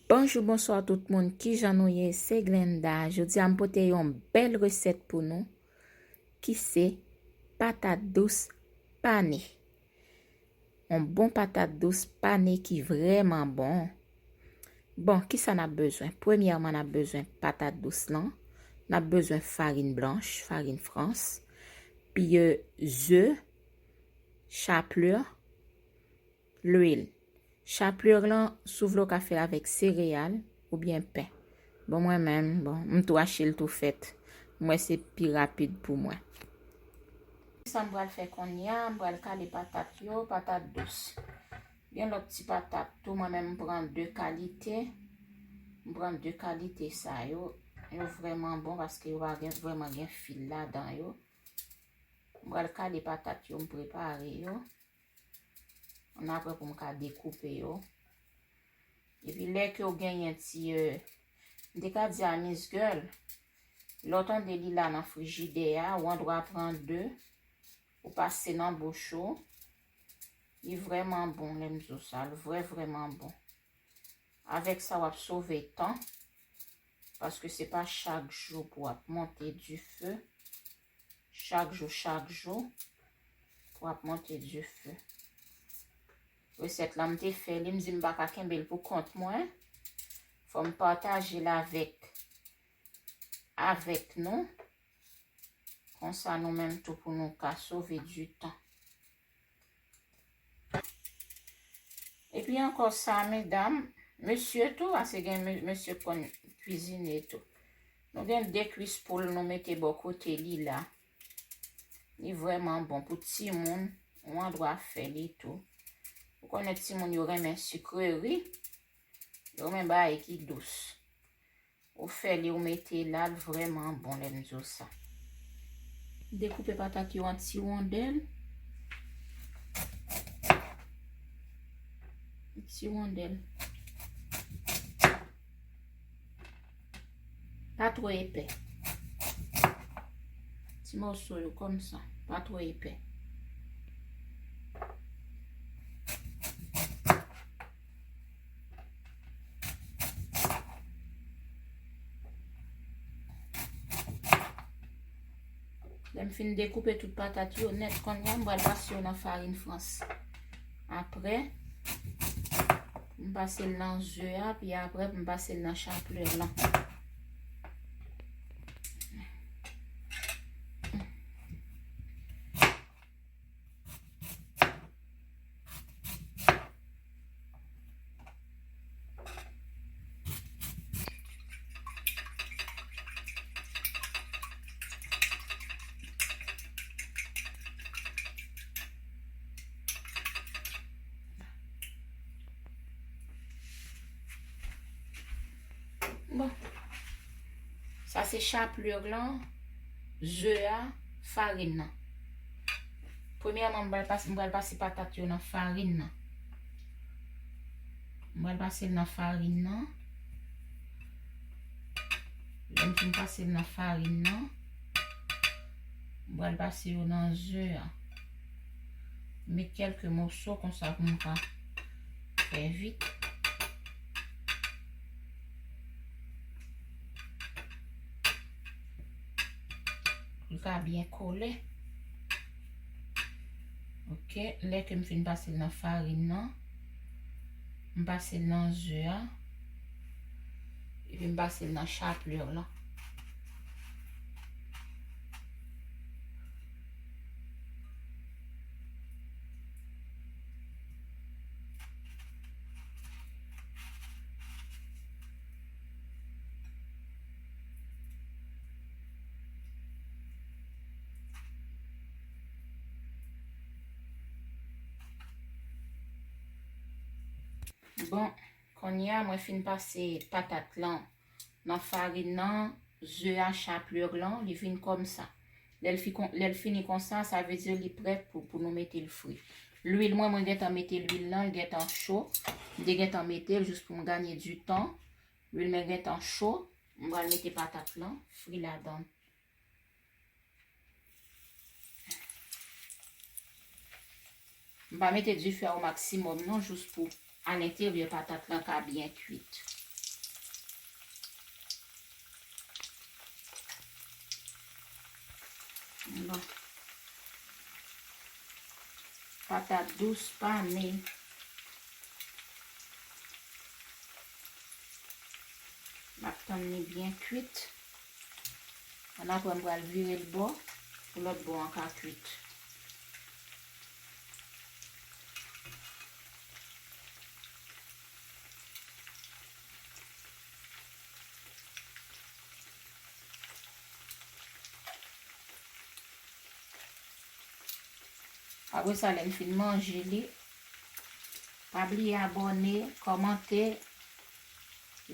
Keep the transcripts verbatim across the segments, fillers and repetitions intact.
Bonjou, bonswa tout moun. Kijan nou ye? Se Glenda. Jodi a m pote yon bèl resèt pou nou ki se patat dous pane. Yon bon patat dous pane ki vrèman bon. Bon, kisa n ap bezwen? Premyèman, n ap bezwen patat dous lan. N ap bezwen farin blanch, farin frans, pi ze, chapelure, lwil. Chapelure lan, si w vle w ka fè l avèk sereyal oubyen pen. Bon, mwen menm, bon, m tou achte l tou fèt. M wè se pi rapid pou mwen. Sa m pral fè kounye a, m pral kale patat yo, patat dous. Gen lòt ti patat tou, mwen menm m pran de kalite. M pran de kalite sa yo. Yo vrèman bon paske yo pa gen, vrèman gen fil ladan yo. M pral kale patat yo, m prepare yo. Annapre pou m ka dekoupe yo. Epi lè ke w genyen ti, euh, m te ka di amizgèl, lè w tande li la nan frijidè a, ou andwa pran de, ou pase nan bouch ou. Li vrèman bon, lè m di w sa, l vrè, vrèman bon. Avèk sa, w ap sove tan, paske se pa chak jou pou w ap monte dife. Chak jou, chak jou, pou w ap monte dife. Resèt la, m te fè li, m di m pa ka kenbe l pou kont mwen. Fò m pataje l avèk, avèk nou. Konsa, nou menm tou, pou nou ka sove di tan. Epi ankò sa, medam, mesye tou, paske gen me-, mesye k konn kwizine tou. Nou gen de kwis poul nou mete bò kote li la. Li vrèman bon pou timoun, ou andwa fè li tou. Ou konnen timoun yo renmen sikreri, yo renmen bagay ki dous. Ou fè li, ou mete la, l vrèman bon, lè m di w sa. Dekoupe patat yo an ti wondèl. Ti wondèl. Pa twò epè. Ti mòso yo kòmsa. Pa twò epè. Lè m fin dekoupe tout patat yo nèt, kounye a m pral pase yo nan farin frans. Apre, m pase l nan ze a, pi apre, m pase l nan chapelure lan. Bon. Sa se chapelure lan, ze a, farin nan. Premyèman, m pral pase, m pral pase patat yo nan farin nan. M pral pase l nan farin nan. Lè m fin pase l nan farin nan, m pral pase yo nan ze a. Met kèlke moso konsa pou m ka fè vit. Pou l ka byen kole. Ok, lè ke m fin pase l nan farin nan, m pase l nan ze a, epi m pase l nan chapelure lan. Bon, kounye a mwen fin pase patat lan nan farin nan, ze a, chapelure lan, li vin kòmsa. Lè l fi kon-, lè l fini konsa, sa vle di li prè pou, pou nou mete l fri. Lwil mwen, mwen gentan mete lwil lan, l gentan cho. M te gentan mete l jis pou m ganye di tan. Lwil mwen gentan cho. M pral mete patat lan fri ladan l. M pa mete dife a o maksimòm non, jis pou alenteryè patat lan ka byen kwit. Bon. Patat dous, pa me. M ap tann li byen kwit. Annapre, m pral vire l bò pou lòt bò an ka kwit. Apre sa, lè n fin manje li, pa bliye abòne, kòmante,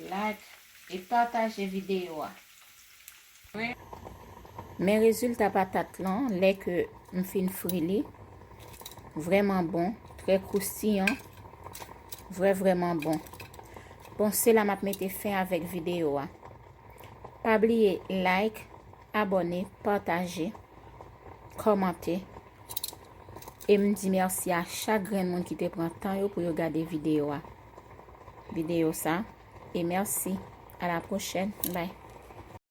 like e pataje videyo a. Men rezilta patat lan, lè ke m fin fri li, vrèman bon, trè kroustiyan, vrè, vrèman bon. Bon, se la m ap mete fen avèk videyo a. Pa bliye like, abòne, pataje, kòmante. E m di mèsi a chak grenn moun ki te pran tan yo pou yo gade videyo a. Videyo sa. E mèsi. A la pwochèn. Bye.